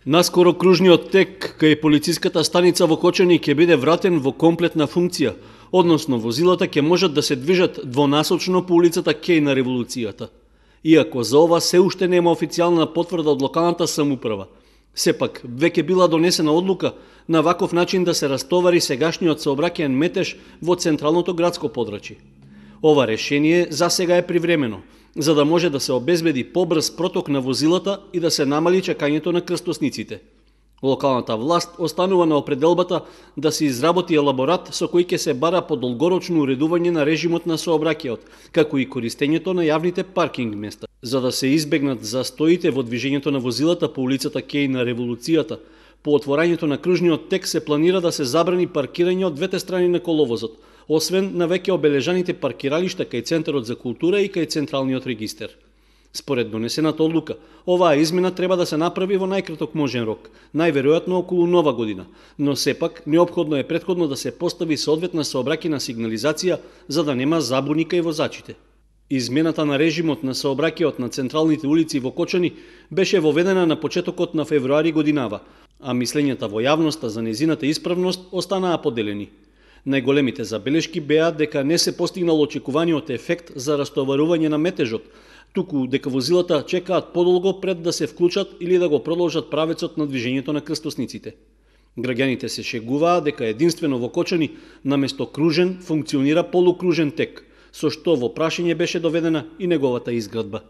Наскоро кружниот тек кај полициската станица во Кочани ќе биде вратен во комплетна функција, односно возилата ќе можат да се движат двонасочно по улицата Кеј на Револуцијата. Иако за ова се уште нема официјална потврда од локалната самоуправа, сепак веќе била донесена одлука на ваков начин да се растовари сегашниот сообраќаен метеж во централното градско подрачје. Ова решение за сега е привремено, за да може да се обезбеди побрз проток на возилата и да се намали чекањето на крстосниците. Локалната власт останува на определбата да се изработи елаборат со кој ќе се бара по долгорочно уредување на режимот на сообраќајот, како и користењето на јавните паркинг места. За да се избегнат застоите во движењето на возилата по улицата Кеј на Револуцијата, по отворањето на кружниот тек се планира да се забрани паркирање од двете страни на коловозот, освен на веќе обележаните паркиралишта кај Центарот за култура и кај Централниот регистер. Според донесената одлука, оваа измена треба да се направи во најкраток можен рок, најверојатно околу Нова година, но сепак неопходно е претходно да се постави соодветна сообраќајна сигнализација за да нема забуни кај возачите. Измената на режимот на сообраќајот на централните улици во Кочани беше воведена на почетокот на февруари годинава, а мислењата во јавноста за незината исправност останаа поделени. Најголемите забелешки беа дека не се постигнал очекуваниот ефект за растоварување на метежот, туку дека возилата чекаат подолго пред да се вклучат или да го продолжат правецот на движењето на крстосниците. Граѓаните се шегуваа дека единствено во Кочани наместо кружен функционира полукружен тек, со што во прашање беше доведена и неговата изградба.